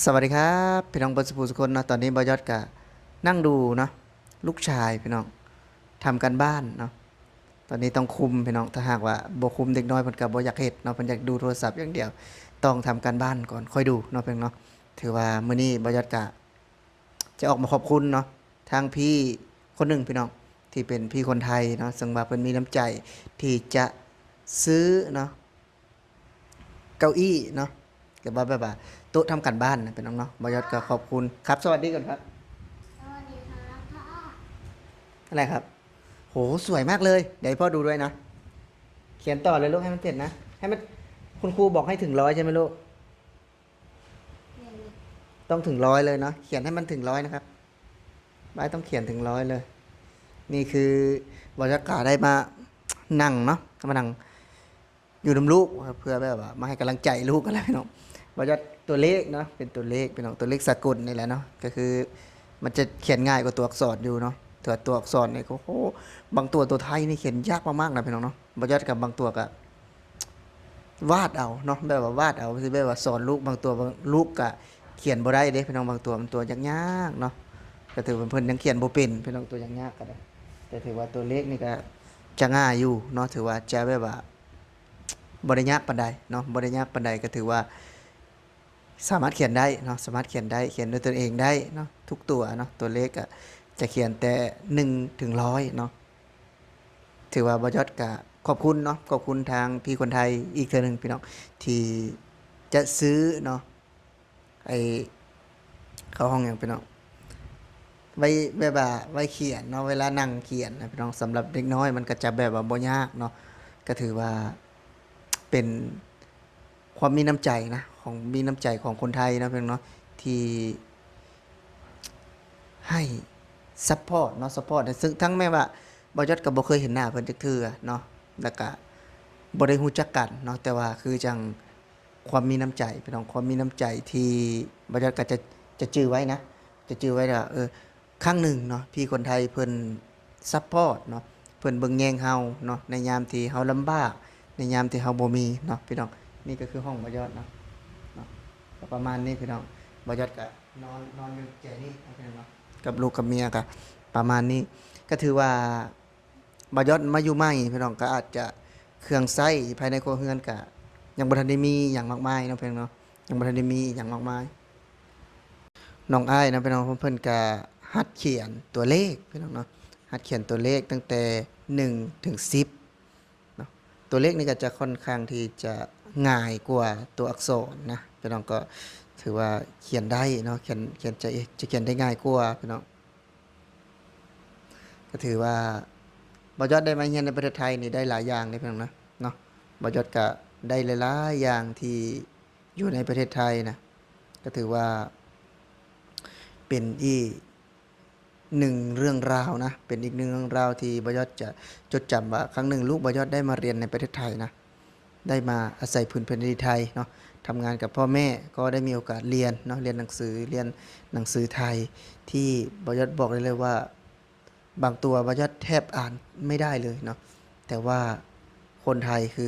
ສະຫວັດດີຄັບ ພີ່ນ້ອງເບິດສູ່ຜູ້ສູ່ຄົນເນາະ. ຕອນນີ້ບ່າວຍອດກະນັ່ງດູເນາະ ລູກຊາຍພີ່ນ້ອງ ທຳການບ້ານເນາະ. ຕອນນີ້ຕ້ອງຄຸມພີ່ນ້ອງ ຖ້າຫາກວ່າບໍ່ຄຸມເດັກນ້ອຍເພິ່ນກະບໍ່ຢາກເຮັດເນາະ ເພິ່ນຢາກດູໂທລະສັບຢ່າງດຽວ. ຕ້ອງທຳການບ້ານກ່ອນຄ່ອຍດູເນາະ ພີ່ນ້ອງເນາະ. ຖືວ່າມື້ນີ້ບ່າວຍອດກະຈະອອກມາຂອບຄຸນເນາະ ທາງພີ່ຄົນໜຶ່ງພີ່ນ້ອງ ທີ່ເປັນພີ່ຄົນໄທເນາະ ເຊິ່ງວ່າເພິ່ນມີນ້ຳໃຈທີ່ຈະຊື້ເນາະ ເກົ້າອີ້ເນາະ ແບບວ່າ ແບບວ່າໂຕະທຳການບ້ານນະ ພີ່ນ້ອງເນາະ. ບ່າວຍອດກໍຂອບຄຸນ ຄັບ ສະຫວັດດີກ່ອນຄັບ. ສະຫວັດດີຄັບພໍ່. ອະໄລຄັບ? ໂຫ ສວຍມາກເລີຍ. ດຽວໃຫ້ພໍ່ດູດ້ວຍນະ. ຂຽນຕໍ່ເລີຍລູກ ໃຫ້ມັນເສັດນະ ໃຫ້ມັນ ຄຸນຄູບອກໃຫ້ເຖິງຮ້ອຍໃຊ່ໄໝລູກ? ແມ່ນ. ຕ້ອງເຖິງຮ້ອຍເລີຍເນາະ ຂຽນໃຫ້ມັນເຖິງຮ້ອຍນະຄັບ. ບ່າວຕ້ອງຂຽນເຖິງຮ້ອຍເລີຍ. ນີ້ຄືບ່າວຍອດກະໄດ້ມານັ່ງເນາະ ມານັ່ງ ຢູ່ນຳລູກ ເພື່ອແບບວ່າມາໃຫ້ກຳລັງໃຈລູກຫັ້ນແຫຼະເນາະ. ບ່າວຍອດ ຕົວເລກເນາະ ເປັນຕົວເລກພີ່ນ້ອງ ຕົວເລກສາກົນນີ້ແຫຼະເນາະ ກໍຄືມັນຈະຂຽນງ່າຍກວ່າຕົວອັກສອນຢູ່ເນາະ. ແຕ່ວ່າຕົວອັກສອນນີ້ ໂອ້ໂຫ ບາງຕົວ ຕົວໄທນີ້ຂຽນຍາກມາກໆນະພີ່ນ້ອງເນາະ. ບ່າວຍອດກັບບາງຕົວກະວາດເອົາເນາະ ແບບວ່າວາດເອົາ ຄືແບບວ່າສອນລູກ ບາງຕົວ ບາງ ລູກກະຂຽນບໍ່ໄດ້ເດ້ພີ່ນ້ອງ. ບາງຕົວມັນຕົວຍາກໆເນາະ ກໍຖືວ່າເພິ່ນຍັງຂຽນບໍ່ເປັນພີ່ນ້ອງ ຕົວຍາກໆກໍໄດ້. ແຕ່ຖືວ່າຕົວເລກນີ້ກະຈະງ່າຍຢູ່ເນາະ ຖືວ່າຈະແບບວ່າ ບໍ່ໄດ້ຍາກປານໃດເນາະ ບໍ່ໄດ້ຍາກປານໃດ ກໍຖືວ່າສາມາດຂຽນໄດ້ເນາະ ສາມາດຂຽນໄດ້ ຂຽນດ້ວຍຕົນເອງໄດ້ເນາະ ທຸກຕົວເນາະ. ຕົວເລກກະຈະຂຽນແຕ່ໜຶ່ງເຖິງຮ້ອຍເນາະ. ຖືວ່າບ່າວຍອດກະຂອບຄຸນເນາະ ຂອບຄຸນທາງພີ່ຄົນໄທອີກເທື່ອໜຶ່ງພີ່ນ້ອງ ທີ່ຈະຊື້ເນາະ ໄອ້ ເຂົາຮ້ອງຫຍັງພີ່ນ້ອງ ໄວ້ ແບບວ່າໄວ້ຂຽນເນາະ ເວລານັ່ງຂຽນນະພີ່ນ້ອງ. ສຳລັບເດັກນ້ອຍມັນກໍຈະແບບວ່າບໍ່ຍາກເນາະ ກໍຖືວ່າເປັນຄວາມມີນ້ຳໃຈນະ ຂອງ ມີນ້ຳໃຈຂອງຄົນໄທເນາະພີ່ນ້ອງເນາະ ທີ່ໃຫ້ຊັບພອດເນາະ ຊັບພອດ ຊຶ່ງທັງແມ່ນວ່າບ່າວຍອດກໍບໍ່ເຄີຍເຫັນໜ້າເພິ່ນຈັກເທື່ອເນາະ ແລ້ວກະບໍ່ໄດ້ຮູ້ຈັກກັນເນາະ ແຕ່ວ່າຄືຈັ່ງ ຄວາມມີນ້ຳໃຈພີ່ນ້ອງ ຄວາມມີນ້ຳໃຈທີ່ບ່າວຍອດກໍຈະ ຈະຈື່ໄວ້ນະ ຈະຈື່ໄວ້ວ່າ ເອີ ຄັ້ງໜຶ່ງເນາະ ພີ່ຄົນໄທເພິ່ນຊັບພອດເນາະ ເພິ່ນເບິ່ງແຍງເຮົາເນາະ ໃນຍາມທີ່ເຮົາລຳບາກ ໃນຍາມທີ່ເຮົາບໍ່ມີເນາະພີ່ນ້ອງ. ນີ້ກໍຄືຫ້ອງບ່າວຍອດເນາະ ເນາະ ກໍປະມານນີ້ພີ່ນ້ອງ. ບ່າວຍອດກໍນອນ ນອນຢູ່ແຈນີ້ເນາະ ກັບລູກກັບເມຍກໍປະມານນີ້ ກໍຖືວ່າ ບ່າວຍອດມາຢູ່ໃໝ່ພີ່ນ້ອງ ກໍອາດຈະ ເຄື່ອງໃຊ້ພາຍໃນຄົວເຮືອນກະຍັງບໍ່ທັນໄດ້ມີຫຍັງມາກມາຍເນາະພີ່ນ້ອງເນາະ ຍັງບໍ່ທັນໄດ້ມີຫຍັງມາກມາຍ. ນ້ອງອ້າຍເນາະພີ່ນ້ອງ ເພິ່ນກະຫັດຂຽນຕົວເລກພີ່ນ້ອງເນາະ ຫັດຂຽນຕົວເລກຕັ້ງແຕ່ໜຶ່ງເຖິງສິບເນາະ. ຕົວເລກນີ້ກໍຈະຄ່ອນຂ້າງທີ່ຈະງ່າຍກວ່າຕົວອັກສອນນະພີ່ນ້ອງ ກໍຖືວ່າຂຽນໄດ້ເນາະ ຂຽນ ຂຽນຈະ ຈະຂຽນໄດ້ງ່າຍກວ່າພີ່ນ້ອງ. ກໍຖືວ່າບ່າວຍອດໄດ້ມາຮຽນໃນປະເທດໄທນີ້ໄດ້ຫຼາຍຢ່າງເດ້ພີ່ນ້ອງນະ ເນາະ. ບ່າວຍອດກະໄດ້ຫຼາຍໆຢ່າງທີ່ຢູ່ໃນປະເທດໄທນະ ກໍຖືວ່າເປັນອີກໜຶ່ງເລື່ອງລາວນະ ເປັນອີກໜຶ່ງເລື່ອງລາວທີ່ບ່າວຍອດຈະຈົດຈຳວ່າ ຄັ້ງໜຶ່ງລູກບ່າວຍອດໄດ້ມາຮຽນໃນປະເທດໄທນະ. ໄດ້ມາອາໄສພື້ນແຜ່ນດິນໄທເນາະ ທຳງານກັບພໍ່ແມ່ ກໍໄດ້ມີໂອກາດຮຽນເນາະ ຮຽນໜັງສື ຮຽນໜັງສືໄທ ທີ່ບ່າວຍອດບອກໄດ້ເລີຍວ່າ ບາງຕົວບ່າວຍອດແທບອ່ານໄມ່ໄດ້ເລີຍເນາະ ແຕ່ວ່າຄົນໄທຄື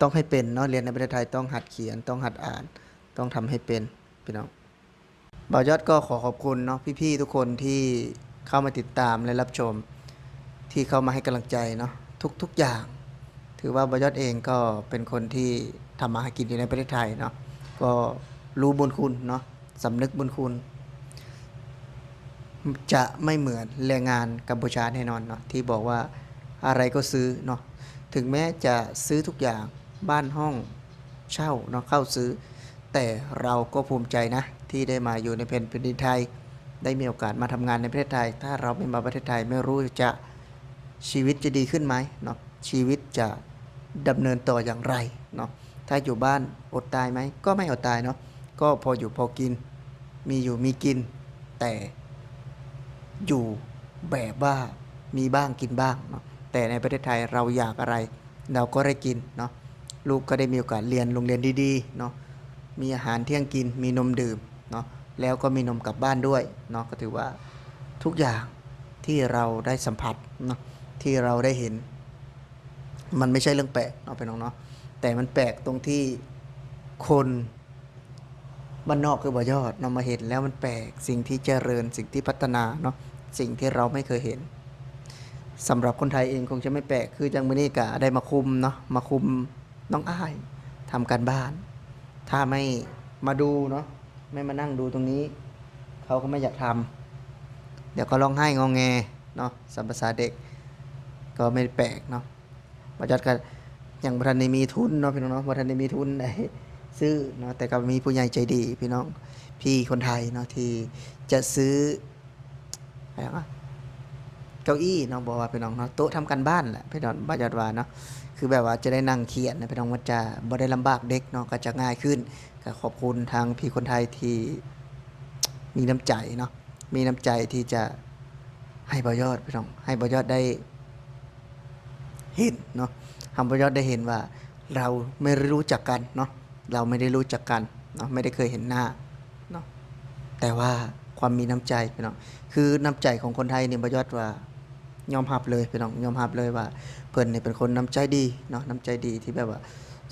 ຕ້ອງໃຫ້ເປັນເນາະ ຮຽນໃນປະເທດໄທຕ້ອງຫັດຂຽນ ຕ້ອງຫັດອ່ານ ຕ້ອງທຳໃຫ້ເປັນ ພີ່ນ້ອງ. ບ່າວຍອດກໍຂໍຂອບຄຸນເນາະ ພີ່ໆທຸກຄົນທີ່ເຂົ້າມາຕິດຕາມ ແລະ ຮັບຊົມ ທີ່ເຂົ້າມາໃຫ້ກຳລັງໃຈເນາະ ທຸກໆຢ່າງ. ຖືວ່າບ່າວຍອດເອງກໍເປັນຄົນທີ່ທຳມາຫາກິນຢູ່ໃນປະເທດໄທເນາະ ກໍຮູ້ບຸນຄຸນເນາະ ສຳນຶກບຸນຄຸນ ຈະໄມ່ເໝືອນແຮງງານກຳປູເຈຍແນ່ນອນເນາະ ທີ່ບອກວ່າ ອາໄລກໍຊື້ເນາະ ເຖິງແມ້ຈະຊື້ທຸກຢ່າງ ບ້ານ ຫ້ອງເຊົ່າເນາະ ເຂົ້າຊື້ ແຕ່ເຮົາກໍພູມໃຈນະ ທີ່ໄດ້ມາຢູ່ໃນແຜ່ນ ແຜ່ນດິນໄທ ໄດ້ມີໂອກາດມາທຳງານໃນປະເທດໄທ. ຖ້າເຮົາໄມ່ມາປະເທດໄທ ໄມ່ຮູ້ຈະ ຊີວິດຈະດີຂຶ້ນໄໝເນາະ ຊີວິດຈະດຳເນີນຕໍ່ຢ່າງໄລເນາະ. ຖ້າຢູ່ບ້ານອົດຕາຍໄໝ ກໍໄມ່ອົດຕາຍເນາະ ກໍພໍຢູ່ພໍກິນ ມີຢູ່ມີກິນ ແຕ່ຢູ່ແບບວ່າມີບ້າງກິນບ້າງເນາະ. ແຕ່ໃນປະເທດໄທ ເຮົາຢາກອາໄລ ເຮົາກໍໄດ້ກິນເນາະ ລູກກໍໄດ້ມີໂອກາດຮຽນໂຮງຮຽນດີໆເນາະ ມີອາຫານທ່ຽງກິນ ມີນົມດື່ມເນາະ ແລ້ວກໍມີນົມກັບບ້ານດ້ວຍເນາະ. ກໍຖືວ່າທຸກຢ່າງທີ່ເຮົາໄດ້ສຳຜັດເນາະ ທີ່ເຮົາໄດ້ເຫັນ ມັນໄມ່ໃຊ່ເລື່ອງແປກເນາະ ພີ່ນ້ອງເນາະ ແຕ່ມັນແປກຕົງທີ່ຄົນ ບ້ານນອກຄືບໍ່ຍອດເນາະ ມາເຫັນແລ້ວມັນແປກ ສິ່ງທີ່ຈະເລີນ ສິ່ງທີ່ພັດທະນາເນາະ ສິ່ງທີ່ເຮົາໄມ່ເຄີຍເຫັນ. ສຳລັບຄົນໄທເອງຄົງຈະໄມ່ແປກ ຄືຈັ່ງມື້ນີ້ກະໄດ້ມາຄຸມເນາະ ມາຄຸມນ້ອງອ້າຍທຳການບ້ານ. ຖ້າໄມ່ມາດູເນາະ ໄມ່ມານັ່ງດູຕົງນີ້ ເຂົາກໍໄມ່ຢາກທຳ ດຽວກໍຮ້ອງໄຫ້ງອແງເນາະ ຕາມພາສາເດັກ ກໍໄມ່ແປກເນາະ. ບ່າວຍອດກໍຍັງບໍ່ທັນໄດ້ມີທຶນເນາະ ພີ່ນ້ອງເນາະ ບໍ່ທັນໄດ້ມີທຶນໄດ້ຊື້ເນາະ ແຕ່ກໍມີຜູ້ໃຫຍ່ໃຈດີ ພີ່ນ້ອງ ພີ່ຄົນໄທເນາະ ທີ່ຈະຊື້ ຫຍັງວະ ເກົ້າອີ້ເນາະ ບໍ່ວ່າ ພີ່ນ້ອງເນາະ ໂຕະທຳການບ້ານແຫຼະ ພີ່ນ້ອງ ບ່າວຍອດວ່າເນາະ ຄືແບບວ່າຈະໄດ້ນັ່ງຂຽນນະ ພີ່ນ້ອງ ມັນຈະບໍ່ໄດ້ລຳບາກເດັກເນາະ ກໍຈະງ່າຍຂຶ້ນ. ກໍຂອບຄຸນທາງພີ່ຄົນໄທທີ່ມີນ້ຳໃຈເນາະ ມີນ້ຳໃຈທີ່ຈະໃຫ້ບ່າວຍອດ ພີ່ນ້ອງ ໃຫ້ບ່າວຍອດໄດ້ເຫັນເນາະ ໃຫ້ບ່າວຍອດໄດ້ເຫັນວ່າ ເຮົາໄມ່ໄດ້ຮູ້ຈັກກັນເນາະ ເຮົາໄມ່ໄດ້ຮູ້ຈັກກັນເນາະ ໄມ່ໄດ້ເຄີຍເຫັນໜ້າເນາະ ແຕ່ວ່າຄວາມມີນ້ຳໃຈ ພີ່ນ້ອງ ຄືນ້ຳໃຈຂອງຄົນໄທນີ້ ບ່າວຍອດວ່າຍອມຮັບເລີຍ ພີ່ນ້ອງ ຍອມຮັບເລີຍວ່າ ເພິ່ນນີ້ເປັນຄົນນ້ຳໃຈດີເນາະ ນ້ຳໃຈດີທີ່ແບບວ່າ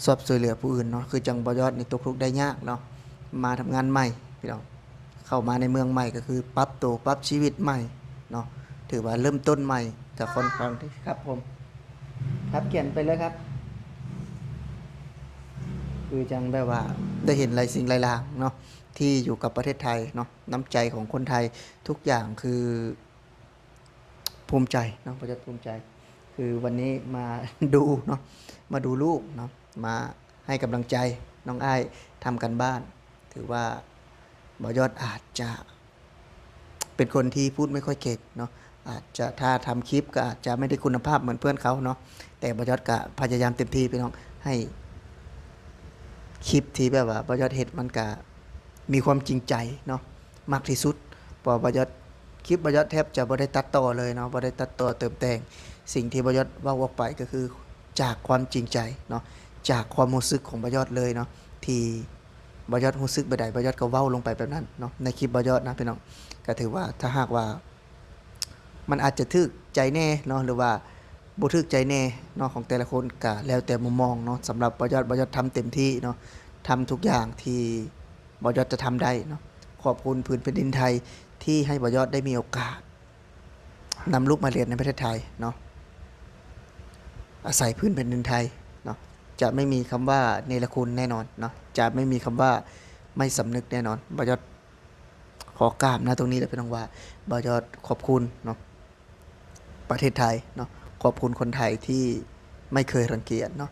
ຊອບຊ່ວຍເຫຼືອຜູ້ອື່ນເນາະ ຄືຈັ່ງບ່າວຍອດນີ້ຕົກທຸກໄດ້ຍາກເນາະ ມາທຳງານໃໝ່ ພີ່ນ້ອງ ເຂົ້າມາໃນເມືອງໃໝ່ ກໍຄືປັບໂຕ ປັບຊີວິດໃໝ່ເນາະ ຖືວ່າເລີ່ມຕົ້ນໃໝ່ ກໍຄ່ອນຂ້າງທີ່ ຄັບຜົມ ຄັບຂຽນໄປເລີຍຄັບ ຄືຈັ່ງແບບວ່າໄດ້ເຫັນຫຼາຍສິ່ງຫຼາຍຢ່າງເນາະ ທີ່ຢູ່ກັບປະເທດໄທເນາະ ນ້ຳໃຈຂອງຄົນໄທ ທຸກຢ່າງຄື ພູມໃຈເນາະ ບ່າວຍອດພູມໃຈ ຄືວັນນີ້ມາດູເນາະ ມາດູລູກເນາະ ມາໃຫ້ກຳລັງໃຈນ້ອງອ້າຍທຳການບ້ານ ຖືວ່າບ່າວຍອດອາດຈະເປັນຄົນທີ່ພູດໄມ່ຄ່ອຍເກັ່ງເນາະ ອາດຈະ ຖ້າທຳຄລິບກໍອາດຈະໄມ່ໄດ້ຄຸນນະພາບເໝືອນເພື່ອນເຂົາເນາະ ແຕ່ບ່າວຍອດກະພະຍາຍາມເຕັມທີ່ ພີ່ນ້ອງ ໃຫ້ຄລິບທີ່ແບບວ່າບ່າວຍອດເຮັດມັນກະມີຄວາມຈິງໃຈເນາະ ມັກທີ່ສຸດ ເພາະວ່າບ່າວຍອດ ຄລິບບ່າວຍອດແທບຈະບໍ່ໄດ້ຕັດຕໍ່ເລີຍເນາະ ບໍ່ໄດ້ຕັດຕໍ່ເຕີມແຕ່ງ ສິ່ງທີ່ບ່າວຍອດເວົ້າອອກໄປກໍຄືຈາກຄວາມຈິງໃຈເນາະ ຈາກຄວາມຮູ້ສຶກຂອງບ່າວຍອດເລີຍເນາະ ທີ່ບ່າວຍອດຮູ້ສຶກແບບໃດ ບ່າວຍອດກໍເວົ້າລົງໄປແບບນັ້ນເນາະ ໃນຄລິບບ່າວຍອດນະ ພີ່ນ້ອງ ກໍຖືວ່າຖ້າຫາກວ່າມັນອາດຈະຖືກໃຈແດ່ເນາະ ຫຼືວ່າບໍ່ຖືກໃຈແດ່ເນາະ ຂອງແຕ່ລະຄົນ ກໍແລ້ວແຕ່ມຸມມອງເນາະ ສຳລັບບ່າວຍອດ ບ່າວຍອດທຳເຕັມທີ່ເນາະ ທຳທຸກຢ່າງທີ່ ບ່າວຍອດຈະທຳໄດ້ເນາະ ຂອບຄຸນພື້ນແຜ່ນດິນໄທທີ່ໃຫ້ບ່າວຍອດໄດ້ມີໂອກາດນຳລູກມາຮຽນໃນປະເທດໄທເນາະ ອາໄສພື້ນແຜ່ນດິນໄທເນາະ ຈະໄມ່ມີຄຳວ່າເນລະຄຸນແນ່ນອນເນາະ ຈະໄມ່ມີຄຳວ່າໄມ່ສຳນຶກແນ່ນອນ ບ່າວຍອດຂໍກາບນະຕົງນີ້ແຫຼະ ພີ່ນ້ອງ ວ່າບ່າວຍອດຂອບຄຸນເນາະ ປະເທດໄທເນາະ ຂອບຄຸນຄົນໄທທີ່ໄມ່ເຄີຍລັງກຽດເນາະ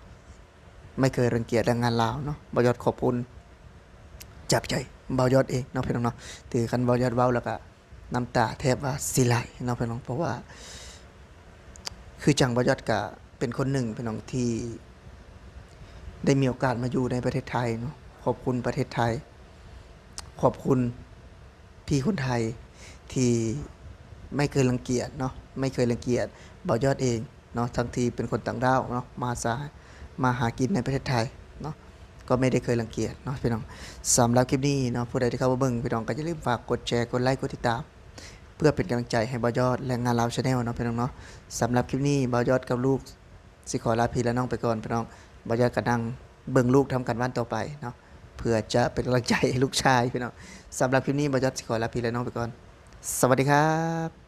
ໄມ່ເຄີຍລັງກຽດແຮງງານລາວເນາະ ບ່າວຍອດຂອບຄຸນຈາກໃຈບ່າວຍອດເອງເນາະ ພີ່ນ້ອງເນາະ ຖືຄັນບ່າວຍອດເວົ້າແລ້ວກະນ້ຳຕາແທບວ່າຊິໄຫຼເນາະ ພີ່ນ້ອງ ເພາະວ່າຄືຈັ່ງບ່າວຍອດກະເປັນຄົນໜຶ່ງ ພີ່ນ້ອງ ທີ່ໄດ້ມີໂອກາດມາຢູ່ໃນປະເທດໄທເນາະ ຂອບຄຸນປະເທດໄທ ຂອບຄຸນ ພີ່ຄົນໄທທີ່ໄມ່ເຄີຍລັງກຽດເນາະ ໄມ່ເຄີຍລັງກຽດບ່າວຍອດເອງເນາະ ທັງທີ່ເປັນຄົນຕ່າງດ້າວເນາະ ມາສາ ມາຫາກິນໃນປະເທດໄທເນາະ ກໍໄມ່ໄດ້ເຄີຍລັງກຽດເນາະ ພີ່ນ້ອງ. ສຳລັບຄລິບນີ້ເນາະ ຜູ້ໃດທີ່ເຂົ້າມາເບິ່ງ ພີ່ນ້ອງກໍຢ່າລືມຝາກກົດແຊ ກົດໄລ ກົດຕິດຕາມ ເພື່ອເປັນກຳລັງໃຈໃຫ້ບ່າວຍອດ ແລະ ງານລາວ Channel ເນາະ ພີ່ນ້ອງເນາະ. ສຳລັບຄລິບນີ້ ບ່າວຍອດກັບລູກ ຊິຂໍລາພີ່ລານ້ອງໄປກ່ອນ ພີ່ນ້ອງ. ບ່າວຍອດກໍນັ່ງເບິ່ງລູກທຳການບ້ານຕໍ່ໄປເນາະ ເພື່ອຈະເປັນກຳລັງໃຈໃຫ້ລູກຊາຍ ພີ່ນ້ອງ. ສຳລັບຄລິບນີ້ ບ່າວຍອດຊິຂໍລາພີ່ລານ້ອງໄປກ່ອນ. ສະຫວັດດີຄັບ.